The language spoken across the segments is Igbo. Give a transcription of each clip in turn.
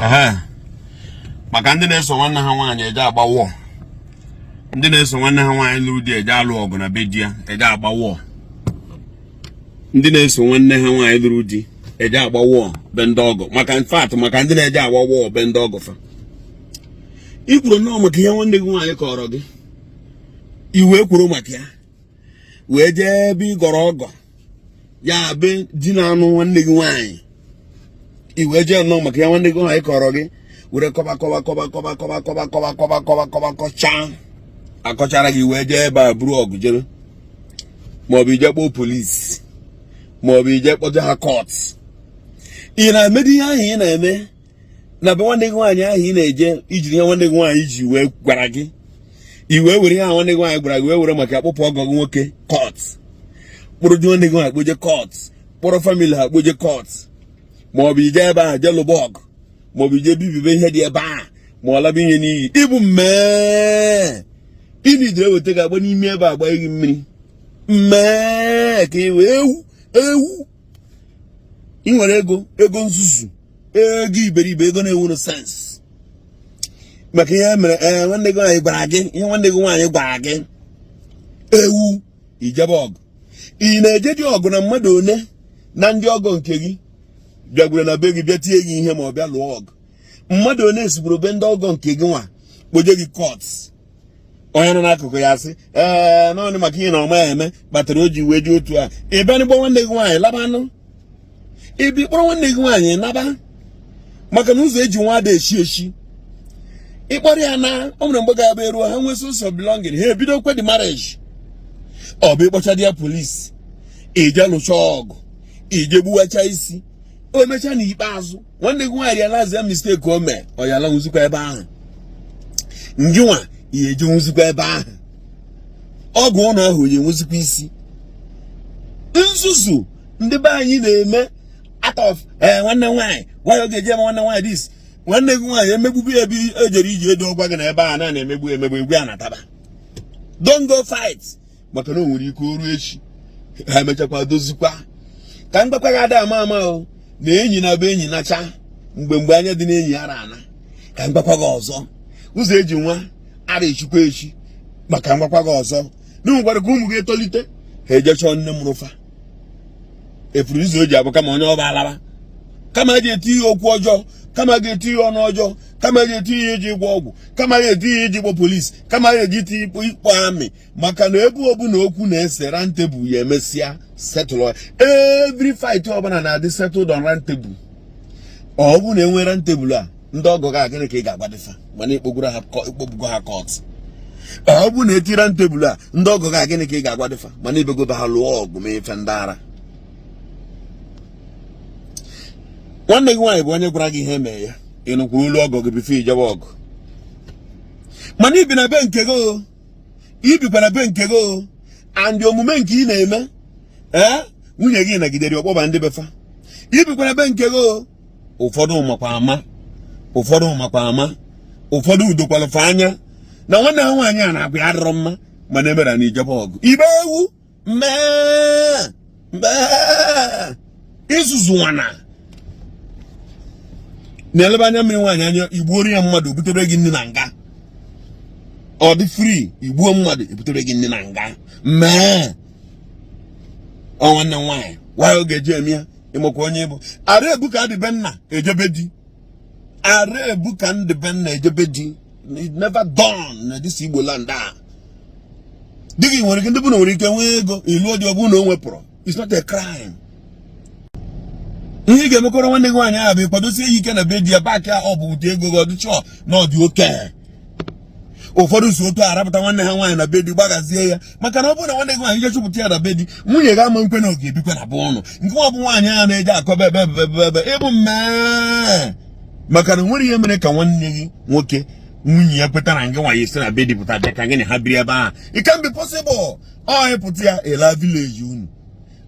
Ehe. Maka ndị na-eso nwanne ha nwaanyị eje agba war, ndị na-eso nwanne ha nwaanyị lụrụ di eje alụ ọgụ na be di ya, eje agba war, ndị na-eso nwanne ha nwaanyị lụrụ di eje agba war be ndị ọgọ, maka in fact, maka ndị na-eje agba war be ndị ọgọ fa. I kwuru nnọọ maka ihe nwanne gị nwaanyị kọrọ gị, i wee kwuru maka ya wee jee ebe ị gọrọ ọgọ ya, be di na-anụ nwanne gị nwaanyị. I wee jee nnọọ maka ya nwanne gị nwaanyị kọrọ gị were kọba kọba kọba kọba kọba kọba kọba kọba kọba kọba kọchaa akọchara gị, wee jee ebe a buru ọgụ jere, maọbụ ije kpọọ polisi, maọbụ ije kpọje ha court. Ị na-emedo ihe ahụ ị na-eme na be nwanne gị nwaanyị ahụ ị na-eje ijiri ihe nwanne gị nwaanyị ji wee gwara gị, i wee were ihe ahụ nwanne gị nwaanyị gwara gị wee were maka akpụpụ ọgọ gị nwoke court, kpụrụ di nwanne gị nwaanyị kpoje court, kpọrọ family ha kpoje court, maọbụ ije ebe ahụ jee lụba ọgụ, maọbụ ije bibibe ihe dị ebe ahụ, ma ọ laba ihe n'iyi. Ịbụ mmee ịnidere eweta gị agba n'ime ebe agba gị mmiri mmee ka ị wee ewu ewu. Ị nwere ego, ego nzuzu, ego iberibe, ego na-enwero sense. Maka ihe mere ee nwanne gị nwaanyị gwara gị, ihe nwanne gị nwaanyị gwara gị, ewu, ijebe ọgụ. Ị na-eje dị ọgụ na mmadụ one na ndị ọgọ nke gị bịagwere na be gị bịa tie gị ihe, ma ọ bịa lụọ ọgụ? Mmadụ one esigburu be ndị ọgọ nke gị nwa kpoje gị court? Onye nọ n'akụkụ ya sị ee, naanị maka ihe na ọma ya eme kpatara o ji wee dị otu a. Ị bịa n'igbo nwanne gị nwaanyị labanụ, ibi kpọrọ nwanne gị nwaanyị naba, maka na ụzọ eji nwa ada eshi eshi. Ịkpọrọ ya na o nwere mgbe ga-abịa eruo, ha nwee sense of belonging, ha ebido kwe the marriage. Ọ bụ ịkpọcha di ya polisi, ije lụcha ọgụ, ije gbuwacha isi, o mechaa n'ikpeazụ nwanne gị nwaanyị realize ya mistake o mee, ọ ya ala nwụzikwa ebe ahụ, ngịnwa ya eje nwụzikwa ebe ahụ, ọgụ ụlọ ahụ ya enwezikwa isi. Nzuzu ndị be anyị na-eme out of ee nwanne nwaanyị nwaanyị ọ ga-eji eme nwanne nwaanyị this. Nwanne gị nwaanyị emegbugbu ebe ejere iji edo gwa gị na ebe a na na-emegbu emegbu, egwu ya nataba. Don't go fight, maka na o nwere ike oru echi ha emechakwa dozikwa. Ka mgbakwa gị ada ama ama o na enyi na be enyi nacha mgbe mgbe anya dị n'enyi ara ana. Ka mgbakwa gị ọzọ, ụzọ eji nwa ara echikwa echi. Maka mgbakwa gị ọzọ na nwekwara ka ụmụ gị etolite, ha eje chọọ nne mụrụ fa efuru ụzọ o ji abụ, kama onye ọba alaba, kama a ga-eti ihe okwu ọjọọ, kama a ga-eti ihe ọnụ ọjọọ, kama a ga-eti ihe iji gwọ ọgwụ, kama a ga-eti ihe iji kpọ polisi, kama a ga-eji ti ikpọ amị. Maka na ebe ọbụla okwu na-ese, round table ya emesịa settle. Every fight ọbụla na-adị settled on round table. Ọ bụ na enwe round table a, ndị ọgọ gị gịnị ka ị ga-agwadịfa? Mana ikpogburu ha, ikpogbugo ha court. Ọ bụ na eti round table a, ndị ọgọ gị gịnị ka ị ga-agwadịfa? Mana ibegobe ha lụọ ọgụ ma ife ndị ara. Nwanne gị nwaanyị bụ onye gwara gị ihe mee ya, ị nụkwuru olu ọgọ gị before ijebe ọgụ. Mana ibi na be nke gị o, ibikwa na be nke gị o, and omume nke ị na-eme, ee, nwunye gị nagidere ọkpọba ndị befa. Ibikwa na be nke gị o. Ụfọdụ makwa ama, ụfọdụ makwa ama, ụfọdụ udokwalụfa anya na nwanne ha nwaanyị a na-agwa ya adịrọ mma, mana emere na ijebe ọgụ ibe ewu mmee mmee. Izuzu nwana na-elebe anya mmiri nwaanyị anya, igbuoro ya mmadụ, butere gị nri na nga. Ọ dị free, igbuo mmadụ, ebutere gị nri na nga. Mmee ọ nwanne m nwaanyị nwaanyị ọ ga-eji eme ya. Ịmakwa onye bụ ara ebu ka adịbe nna ejebe di, ara ebu ka ndịbe nna ejebe di. It never done na this Igbo land a. Di gị nwere ike, ndị bụ na nwere ike nwee ego ịlụọ di, ọ bụrụ na o nwepụrụ, it's not a crime. Ihe ị ga-emekọrọ nwanne gị nwaanyị ahụ bụ ịkwadosie ya ike na be di ya, back ya ọ bụ ụdị ego gị ọ dịchọ na ọ dị oke. Ụfọdụ si otu arapụta nwanne ha nwaanyị na be di, gbagazie ya, maka na ọ bụrụ na nwanne gị nwaanyị je chụpụta ya na be di, nwunye gị ama nkwe na ọ ga-ebikwa na be ụnụ. Nke nwa bụ nwaanyị ahụ na-eje akọba ebe ebe ebe ebe ịbụ mmee, maka na nwere ihe mere ka nwanne gị nwoke nwunye ya kweta na ngị nwaanyị esi na be di pụta bịa ka gị na ha biri ebe ahụ. It can be possible. Ọ ịpụta ya ela village unu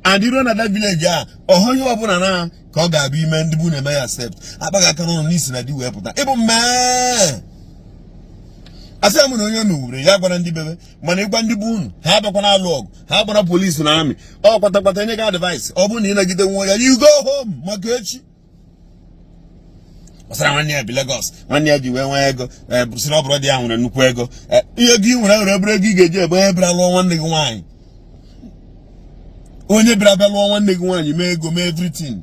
and iruo na that village a, ọhụ ihe ọbụla na ka ọ ga-abịa ime ndị bụ na-eme ya accept akpaghị aka n'ụlọ n'isi na di wee pụta. Ịbụ mmee asị ya mụ na onye n'uwure ya gwara ndị bebe, mana ịgwa ndị bụ unu, ha abịakwana alụ ọgụ, ha gbara polisi na amị ọ kpatakpata nye gị advice. Ọ bụrụ na ị nagide nwa ya, you go home maka echi. Gbasara nwanne ya bi Lagos, nwanne ya ji wee nwee ego, sịrị ọ bụrụ di ya nwere nnukwu ego. Ihe gị nwere nwere ebere ego ị ga-eji ebe onye bịara lụọ nwanne gị nwaanyị, onye bịara bịa lụọ nwanne gị nwaanyị, mee ego, mee everything,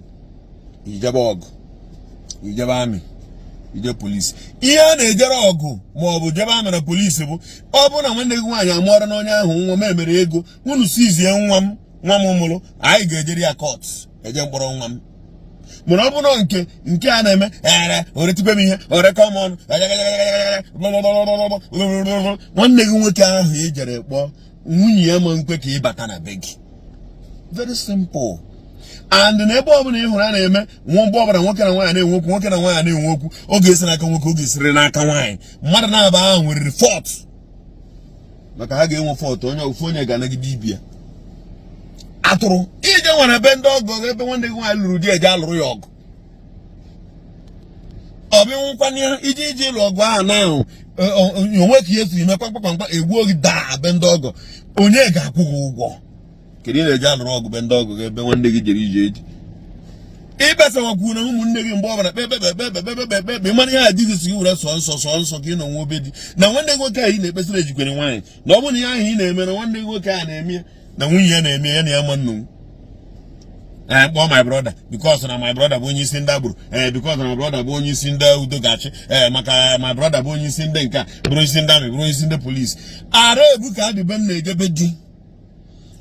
ijebe ọgụ, ijebe army, ije polisi. Ihe a na-ejere ọgụ ma ọ bụ jebe army na polisi bụ ọ bụrụ na nwanne gị nwaanyị amụọra na onye ahụ nwa m emere ego, unu sizie nwa m, nwa m mụrụ, anyị ga-ejere ya court, eje mkpọrọ nwa m. Mana ọ bụrụ nke a na-eme ere oretikwe m ihe orekọ m ọnụ, nwanne gị nwoke ahụ ị jere kpọọ nwunye ya ma nkwe ka ị bata na be gị. Very simple. And na ebe ọbụla ị hụrụ a na-eme nwa, mgbe ọbụla nwoke na nwaanyị na-enwe okwu, nwoke na nwaanyị na-enwe okwu, ọ ga-esi n'aka nwoke, ọ ga-esiri n'aka nwaanyị. Mmadụ na-aba ahụ nweriri fault, maka ha ga-enwe fault. Onye ofu onye ga-anagide ibi ya atụrụ ije nwere ebe ndị ọgọ, ebe nwanne gị nwaanyị lụrụ di, eje alụrụ ya ọgụ. Ọ bịanwụkwana ya ije ịlụ ọgụ ahụ na ahụ onwe ka ihe siri ime kpakpakpakpa, egbuo gị daa be ndị ọgọ. Onye ga-akwụ gị ụgwọ? Kedu ị na-eje alụrụ ọgụ be ndị ọgọ gị, ebe nwanne gị jere ije eji ịkpesawakwu na ụmụnne gị mgbe ọbụla kpe kpe kpe kpe kpe kpe kpe kpe? Mara ihe a di gị si gị were sọ nsọ, sọ nsọ ka ị nọ nwa obe di na nwanne gị nwoke ahụ ị na-ekpesịrị ejikwere nwaanyị, na ọ bụrụ na ihe ahụ ị na-eme na nwanne gị nwoke a na-eme ya, na nwunye ya na-eme ya, na ya ma nnu. Ee, kpọọ my brother, because na my brother bụ onye isi ndị agboro. Ee, because na my brother bụ onye isi ndị udo ga-achị. Ee, maka my brother bụ onye isi ndị nke a, bụrụ isi ndị army, bụrụ onye isi ndị polisi. Ara ebu ka adịbe nna ejebe di,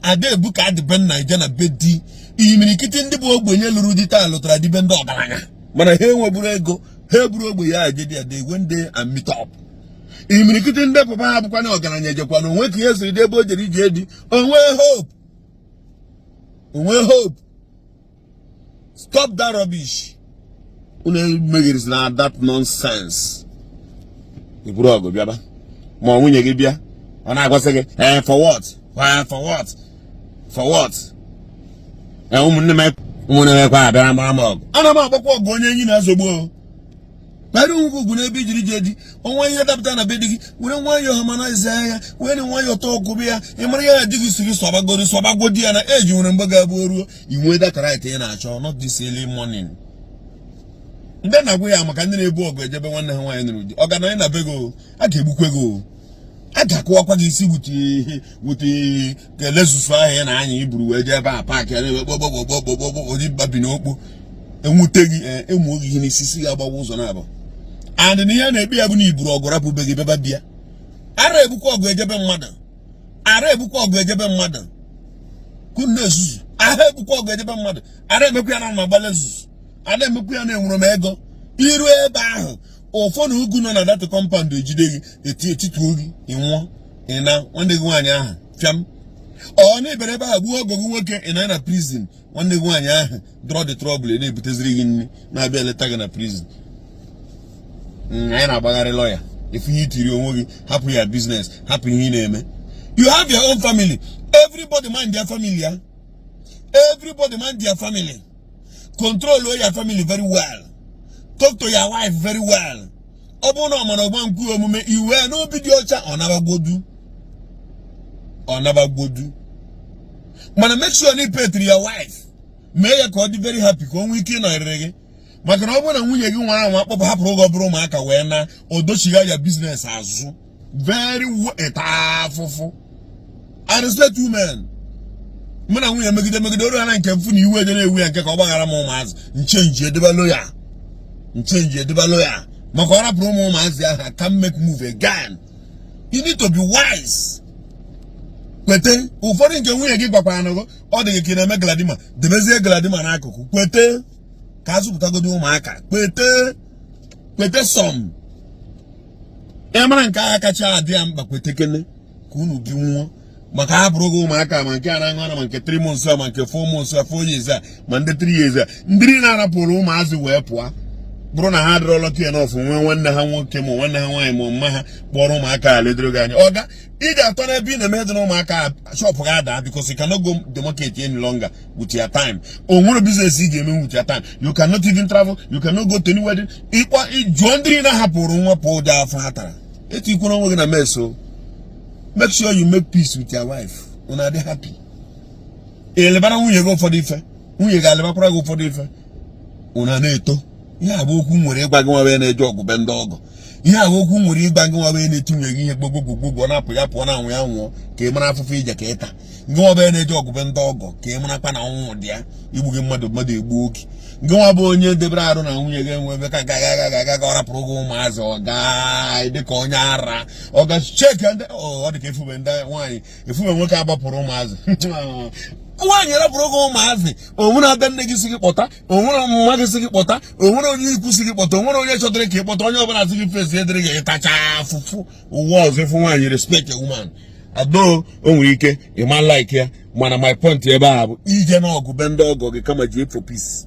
ada ebu ka adịbe nna eje na be di. Imirikiti ndị bụ ogbenye lụrụ di taa lụtara dibe ndị ọgaranya, mana ha enweburu ego, ha eburu ogbe ya eje di ya. They went there and meet up. Imirikiti ndị papa ha bụkwa na ọgaranya ejekwa na onwe ka ihe siri dị ebe o jere ije di, onwe hope, onwe hope. Stop that rubbish. Unu emegherezi na that nonsense. Iburu ọgụ bịaba, ma ọ nwunye gị bịa, ọ na-agwasị gị, "Eh, for what? Eh, for what? For what?" Eh, ụmụnne m, ụmụnne m ekwe abịara gbara m ọgụ. Ana m agbakwa ọgụ onye enyi na-azọgbu o. Kpara onwe gị ugwu n'ebe ijiri je di. Ọnwa ihe dapụta na be di gị, were nwayọọ harmonize ya, were nwayọọ tọọ ọgụbụ ya. Ị mara ya di gị siri sọbagodi, sọbagodi ya na eji nwere mgbe ga-abụ ruo inwe that right ị na-achọ, not this early morning. Ndị na-agwa ya maka ndị na-ebu ọgụ ejebe nwanne ha nwaanyị nụrụ di, ọ ga na na be gị o, a ga-egbukwe gị o, a ga-akụwakwa gị isi wute wute kelesusu ahụ ị na-anya iburu wee jee ebe a park ya na-eme kpọkpọkpọkpọkpọ odi babi na okpo enwute gị, emuo gị ihe n'isi, si gị agbawa ụzọ na-abụ. And na ihe na-ekpe ya bụ na iburu ọgụ rapụ be gị bịaba bịa. Ara ebukwa ọgụ ejebe mmadụ, ara ebukwa ọgụ ejebe mmadụ kunu na-ezuzu. Ara ebukwa ọgụ ejebe mmadụ, ara emekwa ya na agbalị ezuzu, ara emekwa ya na enwere m ego. Iru ebe ahụ, ụfọdụ ugwu nọ na that compound ejide gị, eti etituo gị, ị nwụọ, ị na nwanne gị nwaanyị ahụ fịam. Ọ na ibere ebe ahụ gbuo ọgọ gị nwoke, ị nọ na prison. Nwanne gị nwaanyị ahụ draw the trouble, na-ebuteziri gị nri, na-abịa eleta gị na prison. Anyị na-agbagharị lọya efu ihe itiri onwe gị. Hapụ ya business, hapụ ihe ị na-eme. You have your own family. Everybody mind their family ya. Everybody mind their family. Control your family very well. Talk to your wife very well. Ọ bụrụ na ọ mara ọgba nkwu omume iwe n'obi dị ọcha, ọ nabagbodu, ọ nabagbodu. Mana make sure na ị petiri your wife, mee ya ka ọ dị very happy, ka o nwee ike ịnọnyere gị. Maka na ọ bụrụ na nwunye gị nwara anwa akpọpụ, hapụrụ oge ọ bụrụ ụmụaka wee na o dochigha ya business azụ very ịta afụfụ. I respect women. Mụ na nwunye megide megide oru ha na nke mfu na iwe eje na-ewu ya nke ka ọ gbaghara m ụmụazị nchenji edebalo ya, nchenji edebalo ya, maka ọ rapụrụ ụmụ ụmụazị ahụ, I can make move again. You need to be wise. Kwete ụfọdụ nke nwunye gị gwakwara na ọ dị gị ka ị na-eme galadima, debezie galadima n'akụkụ. Kwete ka a zụpụtagodo ụmụaka. Kwete, kwete some ị mara nke agha kacha adị ya mkpa. Kwete kene ka unu bi nwụọ, maka ha bụrụ gị ụmụaka, ma nke a na-aṅụ ara, ma nke 3 months a, ma nke 4 months a, 4 years a, ma ndị 3 years a. Ndị niile na-arapụrụ ụmụazị wee pụọ, bụrụ na ha adịrọ lucky enough nwee nwanne ha nwoke ma nwanne ha nwaanyị ma mma ha kpọrọ ụmụaka a ledoro gị anya, ọga ị ga-atọ n'ebe ị na-eme dị na ụmụaka shop ga-ada, because you cannot go the market any longer with your time. O nwere business ị ga-eme with your time. You cannot even travel, you cannot go to any wedding. Ịkpọ jụọ ndị niile hapụrụ nwa pụọ, ụdị afọ ha tara. Etikwuru onwe gị na mess o. Make sure you make peace with your wife. Unu adị happy. Elebara nwunye gị ụfọdụ ife, nwunye ga-elebakwara gị ụfọdụ ife. Unu na-eto. Ihe a bụ okwu m nwere ịgwa gị nwa wee na-eje ọgụ be ndị ọgọ. Ihe a bụ okwu m nwere ịgwa gị nwa wee na-etinye gị ihe gbogbogbogbo na-apụ ya pụọ na anwụ ya nwụọ, ka ị mara afụfụ ije ka ịta. Gị nwa bụ na-eje ọgụ be ndị ọgọ, ka ị marakwa na ọnwụ dị ya. Igbu gị mmadụ, mmadụ egbuo gị. Gị nwa bụ onye debere arụ na nwunye gị enwe ebe ka ga ga ga ga ga ọ rapụrụ gị ụmụazị, ọ gaa dịka onye ara. Ọ ga cheke ndị ọ dị ka efube ndị nwaanyị, efube nwoke agbapụrụ ụmụazị. Nwaanyị rapụrụ gị ụmụazị, onwere ada nne gị si gị kpọta, onwere mma gị si gị kpọta, onwere onye ikwu si gị kpọta, onwere onye chọtara ka ị kpọta. Onye ọbụla sị gị fesi edịrị gị, ịtacha afụfụ ụwa ọzọ. Ịfụ nwaanyị, respect a woman. Ado o nwere ike ịma like ya, mana my point ebe a bụ ije na ọgụ be ndị ọgọ gị, kama jee for peace.